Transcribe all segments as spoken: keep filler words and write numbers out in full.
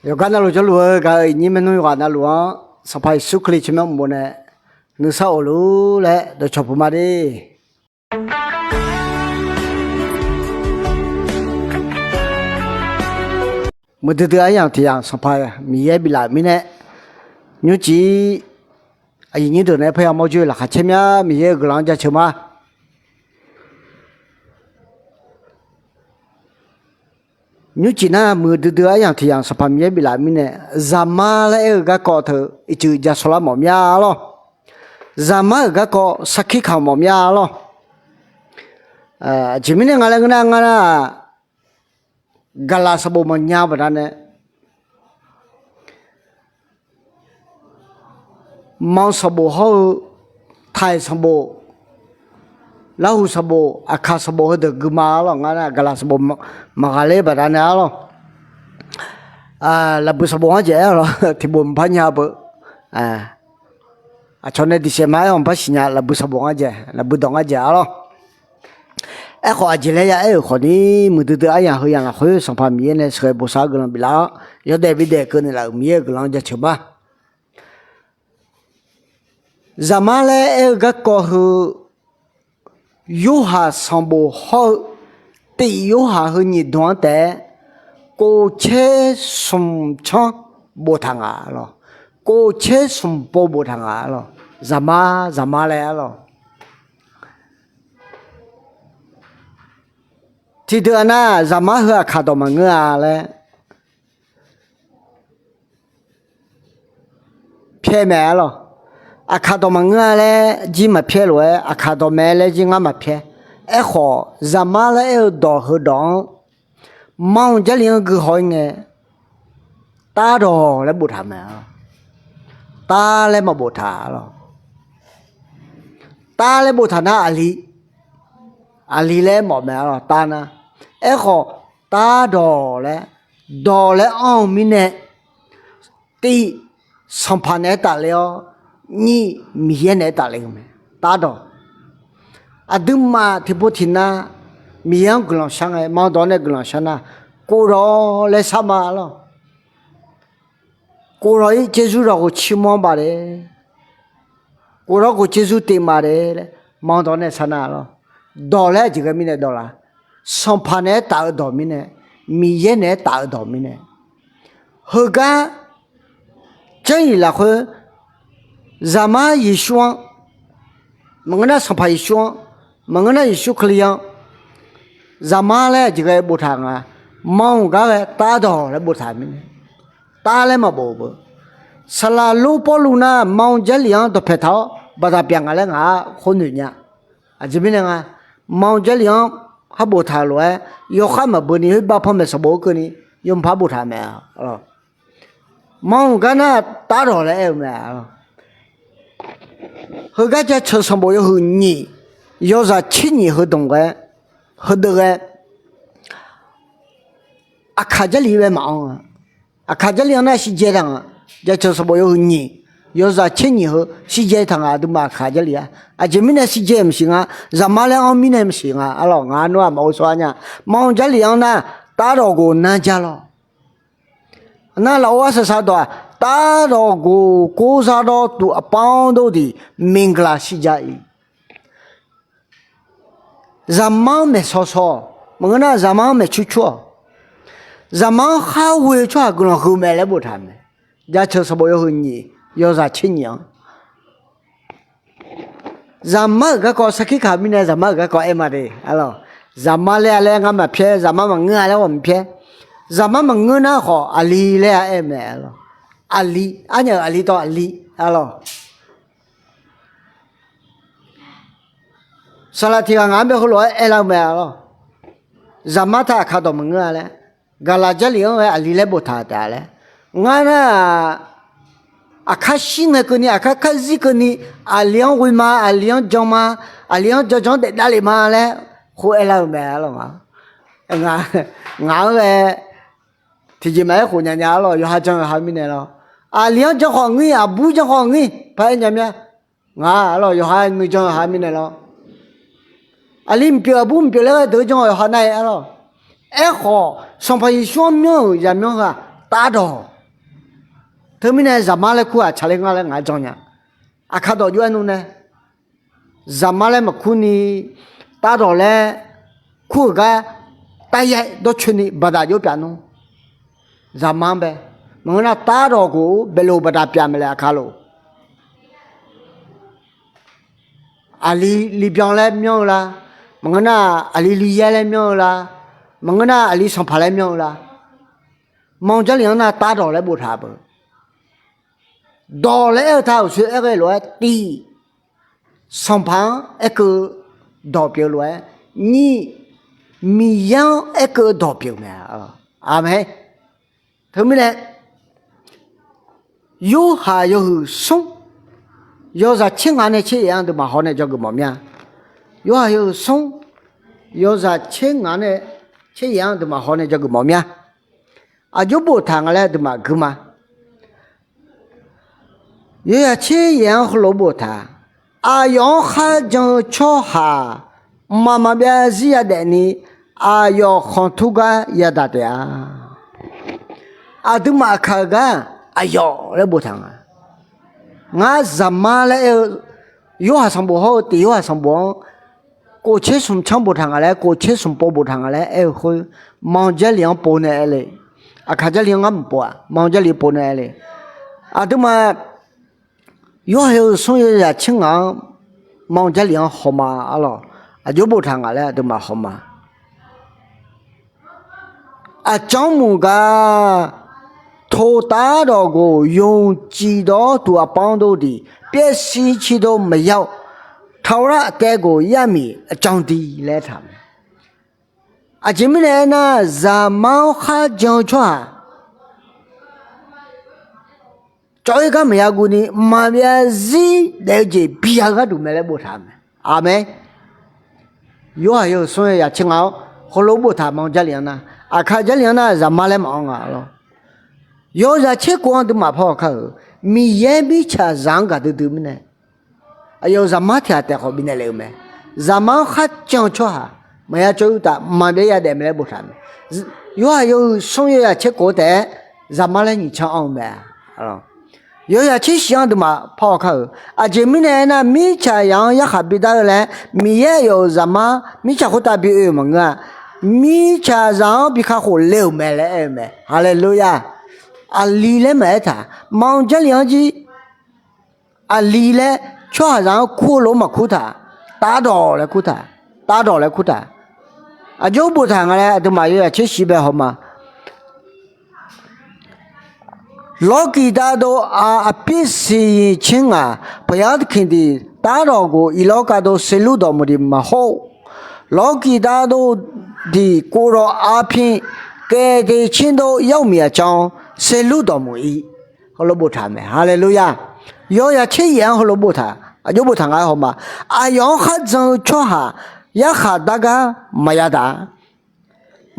Yawqgar navluf jawrluf-eu gaq-eu iqnyir maernmr yawqghaq navluf-anr Sanqpaq Yeqsur Kali tsawrmyanr uqmov nae nuisar of luf-ur laer dawqcawq puq ma de. Muiqdui dui aryamq tiq yamq Sanqpaq Miqyaer biflaf-euq mirnae, nymrcif-ir aqyuif nyir deuq naeq-aer parya mawr joe laqkhaq caer mya Miqyaer-euq guiqlanq-anr jaceuq ma. Nymrcif nar muiqdui dui aryamq tiq yamq Sanqpaq Miqyaer biflaf-euq mirnae, Zaqmar laer aer-eu garkawv teu ircuf ja sawlar mawf mya lawr. Zaqmar-euq garkawv sarkir kamq mawf mya lawr. Aqjeq mirnae nga laer ngeur nar, ngar nar-aq, gaqlaq sanqbof maqnya baqdanae, manq sanqbof hawr-eu, taiq sanqbof, larhuq sanqbof, aqkaq sanqbof heudeuq guima-ar lawr. Ngar nar gaqlaq sanqbof maqghaqler baqdanae-ar lawr. Lafbuiq sanqbof ngar jaeq-aer lawr, tiqbof maqpar nya beu. Aqcawq nae diqsaef ma-aer-awq maqpar siqnya, lafbuiq sanqbof ngar jaeq, lafbuiq dawq ngar jaeq-ar lawr. Aerkhawf, aqjeq laer ya aer-euq khawfni, muiqdui dui aryamq heu yamq lafkhoer Sanqpaq Miqyaer nae sheuqghae bosav-eu guiqlanq biflaf-awr, yawdaef bidaef keuvni laf-euq Miqyaer-euq guiqlanq-anr jaceuq ma. Zaqmar laer aer-eu garkawv heu, Yorhaq sanqbof hawr-eu, tiv Yorhaq heu nyiq dmq-anr taef-aer, kov caer smq tsanr boftaq nga lawr. Kov caer smq pov boftaq nga lawr. Zaqmar, Zaqmar laer-ar lawr. Tiqdeuq-aq nar, Zaqmar heu aqkaq dawq maqngeur-a laer pyaer mae-ar lawr. Aqkaq dawq maqngeur-a laer jir maqpyaer lof-aer, aqkaq dawq mae laer jir ngar maqpyaer. Aerkhawf, Zaqmar laer aer-eu dawq heudawq-anr, manr Jarlif-anr guihaw-ir ngae, tardawq laer boftaq mae-ar lawr. Tar laer maqboftaq-ar lawr. Tar laer boftaq nar aqli, aqli laer mawf mae-ar lawr, tar nar. Aerkhawf, tardawq laer, dawq laer anr-eu mirnae, tiv, Sanqpaq naeq-aer tafler-awr, nyiq, Miqyaer naeq-aer tafler-eu mae. Tardawq. Aqduimaf tiqpov tiqnav Miqyaer-anr guiqlanq shar ngae, manr dawq-anr nae guiqlanq shar nar, kofdawq laer shar ma-ar lawr. Kofdawq-ir ကျေးဇူးတော်ကို ချီးမွမ်းပါတယ်, kofdawq khof ကျေးဇူးတင်ပါတယ် laer manr dawq-anr nae shar nar-ar lawr. Dawq laer aqjeq ghae mirnae dawq la? Sanqpaq naeq-aer taf-eu dawq mirnae, Miqyaer naeq-aer taf-eu dawq mirnae. Heugar Jarlif lafkhoer, Zaqmar Yeqsur-anr maqngeur nar, Sanqpaq Yeqsur-anr maqngeur nar, Yeqsur Kali-anr Zaqmar laer aqjeq ghae boftaq nga? Manr-euq gar ghae tardawq laer boftaq mirnae, tar laer maqbof-eu beu. Saqlaq lor Pawrluv nar, manr Jarlif-anr dawqpaeq taq-awr baqdaq byaq nga laer ngaq-anr khoer noeq nya. Aqjeq mirnae nga, manr Jarlif-anr khar boftaq lof-aer, yawkhav maqbeu ni khoerbar panmaeq sanqbof-aer keuvni yawmuiq par boftaq mae-a. Manr-euq gar nar, tardawq laer aer-eu mae-a. Heugar Jaceuq sanqbof yawhuiq nyiq, yawzaq tser nyiq heu dmq ghae, heudeuv ghae, aqkaq Jarlif-ir bae maqanr-a. Aqkaq Jarlif-anr nar shirjaev taq nga. Jaceuq sanqbof yawhuiq nyiq, yawzaq tser nyiq heu shirjaev taq nga, aqduimaf aqkaq Jarlif-a. Aqjeq mirnae shirjaev maqsiq nga? Zaqmar laer anr mirnae maqsiq nga-ar lawr. Ngaq-anr nawr-aq maqghov sawr-ar nya. Manr Jarlif-anr nar, tardawq ghof nar ja lawr. Nar lafov arsaq saq dawq-aq, tardawq ghof kor zardawr tuv aqpar-anr dov diq မင်္ဂလာရှိကြ၏. Zaqmar-anr maeqshaw shaw-awq. Maqngeur nar, Zaqmar-anr maeqcur cur-awq. Zaqmar-anr khar ghoe-eu tsawrhaq guiqlanq huiq mae laer boftaq mae. Jaceuq sanqbof yawhuiq nyiq, yawzaq tser nyiq-anr, Zaqmar-euq garkawv sarkir kaq-eu mirnae, Zaqmar-euq garkawv aer ma de-ar lawr. Zaqmar laer-a laer ngar maqpyaer, Zaqmar maqngeur-a laer ghawq maqpyaer. Zaqmar maqngeur nar khawf, aqli laer-a aer mae-ar lawr. Aqli, arnyaf-euq aqli tawv aqli-ar lawr. Saqlaq tiq ghaq ngaq-anr bae heulof-aer aerlar-eu mae-ar lawr. Zaqmar taq aqkaq dawq maqngeur-a laer, gaqlaq Jarlif-anr ghae aqli laer boftaq taef-a laer. Ngar nar-aq, aqkar shir ngae keuvni, aqkar karzir keuvni, aqli-anr ghoe ma, aqli-anr jan ma, aqli-anr jan jan-anr daefdav lef ma laer khoer aerlar-eu mae-ar lawr. Ngaq-anr ghae tiqjeq maqaer khof nya nya-ar lawr. Yawqha jan yawqha mirnae lawr. Aqli-anr jan khawf ngir, aqbur jan khawf ngir, paraer nya mya. Ngaq-ar lawr, yawqha nuijan yawqha mirnae lawr. Aqli mqpyeuf aqbur mqpyeuf laer ghae deuq jan-awq yawqha nar-aer-ar lawr. Aerkhawf, Sanqpaq Yeqsur-anr myanr-euq zaqmyanr heu-aq, tardawq Teumirnae Zaqmar laer kur-aq tsaqler nga laer ngaq-aer jan nya. Aqkar dawq jov-aer nmr nae, Zaqmar laer maqkur ni, Tardawq laer kur-euq gar taryaer dawrcoeni baqdaq jov pyaf nmr. Zaqmar-anr bae. Maqngeur nar Tardawq khof-eu baelof baqdaq pyaf mae laer Aqkar lof. Aqli Libyan laer myanr-eu la, maqngeur nar aqli Liyaer laer myanr-eu la, maqngeur nar aqli Sanqpaq laer myanr-eu la. Manq Jarlif-anr nar Tardawq laer boftaq beu. Dawq laer aer-eu ta uqshoe aer ghae lof-aer tiv, Sanqpaq-anr aerkeuv dawq pyeuf-eu lof-aer, nyir, Miqyaer-anr aerkeuv dawq pyeuf mae. Aqmeq. Teumirnae Yorhaq yawhuiq smr yawzaq tser ngaq nae tser yaef-anr aqduimaf haw nae dzawgeuf mawf mir-a. Yorhaq yawhuiq smr yawzaq tser ngaq nae tser yaef-anr aqduimaf haw nae dzawgeuf mawf mir-a. Aqjox boftaq nga laer aqduimaf gui ma. Yawzaq tser yaef-anr heulof boftaq, aqyawf-anr kharjan-eu tsawrhaq mqmaq maqbyav zarzir yadaef ni, aqyawf khanqtur gar yadaq taef-a. Aqduimaf aqkaq-eu gar aqyawf laer boftaq nga. Ngar Zaqmar laer aer-eu Yorhaq sanqbof hawr-eu tiq Yorhaq sanqbof-anr kof tser smq tsanr boftaq nga laer, kof tser smq pov boftaq nga laer aer-eu khoer, Manq Jarlif-anr pov nae aer le. Aqkaq Jarlif-anr ngar mq pov-aq, Manq Jarlif pov nae aer le. Aqduimaf Yorhaq yawhuiq smr yawzaq tser ngaq-anr Manq Jarlif-anr hawma arlawq. Aqjox boftaq nga laer aqduimaf hawma. Aqcawq-anr muq gar, ถูก Tardawq ghof yonqcif dawr tuq aqpar-anr dov diq, เป็นสิ่งที่ ไม่ยาก ထာဝရ အသက်ကို ရမည်အကြောင်းတည်း laer aertaq mae. Aqjeq mirnae aernar, Zaqmar-anr kharjan-eu tsawrhaq cawv-ir gar maqya guv ni mqmaq maqbyav zarzir daef-eu jeq biya-eu gharduq mae laer boftaq-eu mae. Aqmeq. Yorhaq yawhuiq smr yawzaq tser ngaq-awr heulof boftaq Manq Jarlif-anr nar, aqkaq Jarlif-anr nar Zaqmar laer maqanr nga lawr. Yawzaq tser khof-anr aqduimaf par haw kar-euq Miqyaer mirtsaqzaq-anr gaqdui dui mirnae, aqyawf-euq Zaqmar tiq ghaq taef khawf bifnaeq lef-eu mae. Zaqmar-anr kharjan-eu tsawrhaq maqya cawv-ir uqtaf mqmaq maqbyav yadaef mae laer boftaq mae. Yorhaq yawhuiq smr yawzaq tser khof taef-aer Zaqmar laer nyiq tsanr anr-eu mae. Yawzaq tser shif-anr aqduimaf par haw kar-euq. Aqjeq mirnae aernar, mirtsaqzaq-anr yarkhaq bidar-eu laer Miqyaer aqyawf-euq Zaqmar mirtsaq khoertav bi oe-euq maqngeur-a. Mirtsaqzaq-anr bi kakhof le-euq mae laer aer-eu mae. Haleluya! Aqli laer maqaer taq. Manq Jarlif-anr jir aqli laer tsawrhaqzaq-anr kur-eu lof-aer maqkur taq. Tardawq laer kur taq. Tardawq laer kur taq. Aqjox boftaq nga laer aqduimaf yawzaq tser shif bae hawma. လောကီသားတို့အား အပြစ်စီရင်ခြင်းငှာ ဘုရားသခင်သည် သားတော်ကို ဤလောကသို့ စေလွှတ်တော်မူသည်မဟုတ်။ လောကီသားတို့သည် ကိုယ်တော်အားဖြင့် ကယ်တင်ခြင်းသို့ ရောက်မည်အကြောင်း စေလွှတ်တော်မူ၏. Heulof boftaq mae. Haleluya! Yawzaq tser yaef-anr heulof boftaq, aqjox boftaq nga-aer hawma. Aqyawf-anr kharjan-eu tsawrhaq yarkhaq dar gar maqya taq.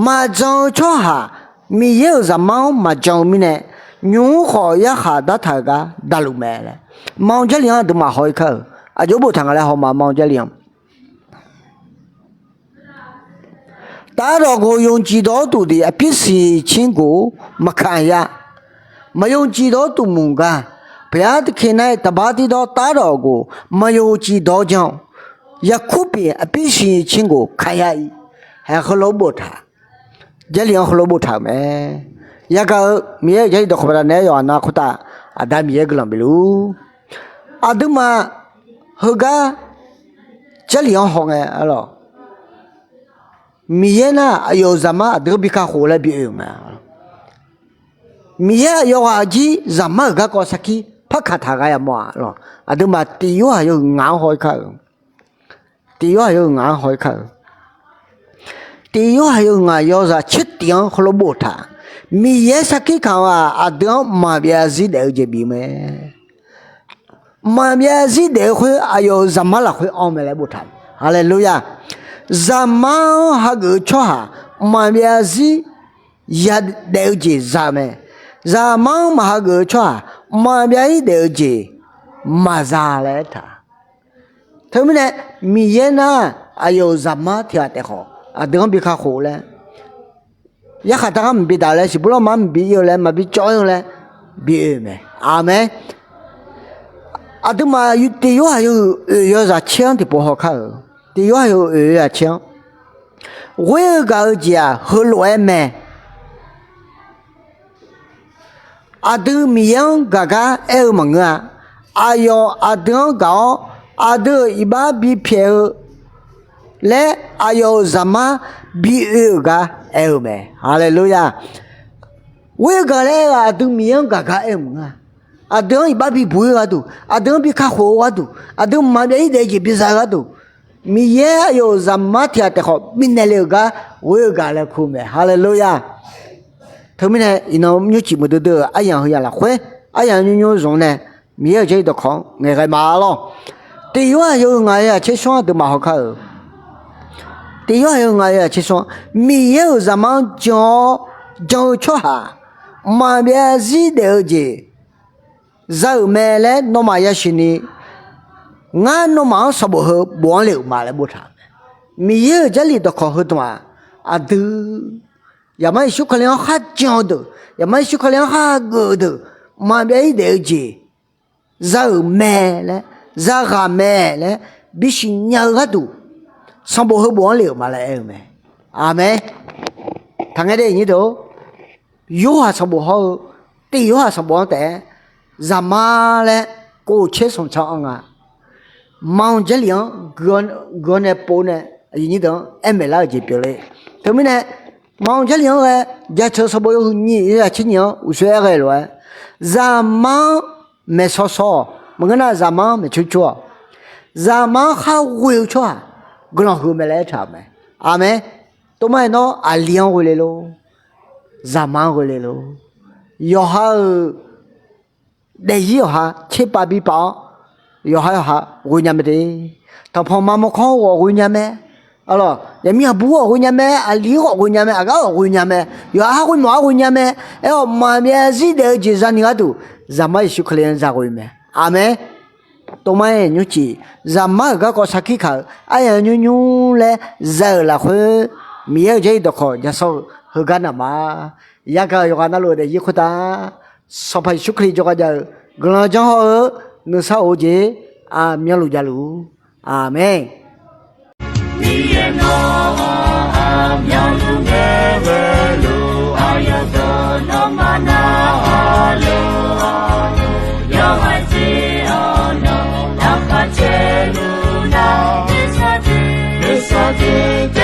Maqjan-eu tsawrhaq Miqyaer-euq Zaqmar-anr maqjan-eu mirnae, nymq-mr khawf yarkhaq dartaq-euq gar daqluf mae laer, Manq Jarlif-anr aqduimaf haw-ir kar-euq. Aqjox boftaq nga laer hawma, Manq Jarlif-anr တၢ်တော်ကို ယုံကြည်သောသူသည် အပြစ်စီရင်ခြင်းကို မခံရ။ မယုံကြည်သောသူမူကား ဘုရားသခင်၌ တပါးတည်းသော သားတော်ကို မယုံကြည်သောကြောင့် ယခုပင် အပြစ်စီရင်ခြင်းကို ခံရ၏. Haeq heulof boftaq. Jarlif-anr heulof boftaq-euq mae. Yagaq-eu Miqyaer-euq Jarlif dawqkawq baqdanae-aer yawqha nar khoertav Aqda Miqyaer guiqlanq bifluf-ur. Aqduimaf heugar Jarlif-anr hawngae arlawq, Miqyaer nar aqyawf-euq Zaqmar aqdui-anr bi kakhof laer bi oe-euq mae. Miqyaer aqyawf ghaq jir Zaqmar-euq garkawv sarkir par kaq taq gha yamawr-aq lawq. Aqduimaf tiq Yorhaq yawhuiq ngaq-anr haw-ir kar-euq. Tiq Yorhaq yawhuiq ngaq-anr haw-ir kar-euq. Tiq Yorhaq yawhuiq ngaq yawzaq tser tiq-anr heulof boftaq. Miqyaer sarkir kamq-aq, aqdui-anr maqbyav zir daef-eu jeq bif mae. Maqbyav zir daef-eu khoer aqyawf-euq Zaqmar lafkhoer anr mae laer boftaq. Haleluya! Zaqmar-anr hageuf-eu tsawrhaq maqbyav zir yadaef-eu jeq za mae. Zaqmar-anr maqhageuf-eu tsawrhaq maqbyav zir daef-eu jeq maqza laer aertaq. Teumirnae Miqyaer nar aqyawf-euq Zaqmar tiq ghaq taef khawf aqdui-anr bi kakhof laer, yarkhaq dar gar maqbi daq laer, siqbur lawrma-anr maqbi ir-eu laer, maqbi cawv-ir-eu laer, bi oe-euq mae. Aqmeq. Aqduimaf tiq yorhaq yawhuiq oeq yawzaq caer-anr tiqpov haw kar-euq. Tiq yorhaq yawhuiq oeq yawzaq caer-anr, ghoer-eu gaq-eu jeq-aq heulof-aer mae. Aqdui Miqyaer-anr gaq gar aer-eu maqngeur-a. Aqyawf aqdui-anr gaq-awr, aqdui-euq iqbax bipyaeq-eu laer, aqyawf-euq Zaqmar bi oe-euq gar aer-eu mae. Haleluya! Ghoer-eu gaq laer aer-eu-aq, aqdui Miqyaer-anr gaq gar aer-eu maqngeur-a. Aqdui-anr iqbax bibuq-ir-eu gharduq, aqdui-anr bi kakhof-eu gharduq, aqdui maqbyav-ir daef-eu jeq biza-eu gharduq, Miqyaer aqyawf-euq Zaqmar tiq ghaq taef khawf bifnaeq le-euq gar ghoer-eu gaq laer kur-eu mae. Haleluya! Teumirnae iqnan nymrcif muiqdui dui-euq aryamq heu yamq lafkhoer, aryamq nymr nymr zmq nae, Miqyaer-euq Jarlif dawqkawq-anr ngaeqghae ma lawr. Tiq yorhaq yawhuiq ngaq yawzaq caer smr-anr aqduimaf haw kar-euq. Tiq yorhaq yawhuiq ngaq yawzaq caer smr-anr, Miqyaer-euq Zaqmar-anr jan-awr jan-eu tsawrhaq maqbyav zir daef-eu jeq za-euq mae laer nawmaf yasiq ni, ngar nawmaf-anr sanqbof heu bof-anr le-euq ma laer boftaq-euq mae. Miqyaer-euq Jarlif dawqkawq heudmq-aq, aqdui Zaqmar Yeqsur Kali-anr khar jan-eu deuq, Zaqmar Yeqsur Kali-anr khar geuf-eu deuq, maqbyav-ir daef-eu jeq za-euq mae laer, zaghaq mae laer bisiq nya-eu gharduq, sanqbof heu bof-anr le-euq ma laer aer-eu mae. Aqmeq. Taqngaer de nyir deuq-or, Yorhaq sanqbof hawr-eu, tiq Yorhaq sanqbof-anr taef-aer Zaqmar laer kov caer smq can-anr nga. Manq Jarlif-anr guiq-awr nae pov nae aqyuif nyir deuq-anr aer maeq lar-eu jeq pyeufle. Teumirnae, Manq Jarlif-anr ghae, Jaceuq sanqbof yawhuiq nyiq yawzaq caer nyiq-anr uqshoe aer ghae lof-aer, Zaqmar-anr maeqshaw shaw-awq. Maqngeur nar, Zaqmar-anr maeqcur cur-awq. Zaqmar-anr khar ghoe-eu tsawrhaq guiqlanq huiq mae laer aertaq-euq mae. Aqmeq. Tov mar-aer nawr aqli-anr ghoe le lor, Zaqmar-anr ghoe le lor. Yawqha-euq daefzir yawqha tserpav bipaf-awr, yawqha yawqha ghoe nya mae de. Tanqpanq ma mawrkawr-anr ghawf ghoe nya mae. Arlawq, yaqmir aqbur ghawf ghoe nya mae, aqli ghawf ghoe nya mae, aqgar ghawf ghoe nya mae, yawqha ghoe mawf-awr ghoe nya mae. Aer-awq, maqbyav zir daef-eu jeq zani gharduq, Zaqmar Yeqsur Kali-anr za ghoe mae. Aqmeq. Tov mar-aer nymrcif, Zaqmar-euq garkawv sarkir kaq-euq aryamq nymr nymr laer za-euq lafkhoer, Miqyaer-euq Jarlif dawqkawq ja sawr-eu heugar naq ma. Yagaq-euq yawqghaq navluf-eu daefzir khoertav, Sanqpaq Yeqsur Kali jawrgar jav-eu guiqlanq janr hawr-eu nuisar of-eu jeq aqmyanluf javluf-ur. Aqmeq. Miqyaer nawr aqmyanluf ngae ghae-eu lof, aqyawf dawq nawmaf narhaq luf-awr, yawhaiq jeq-awr nawq laqkhaq caerluf nar, nuisar jeq nuisar jeq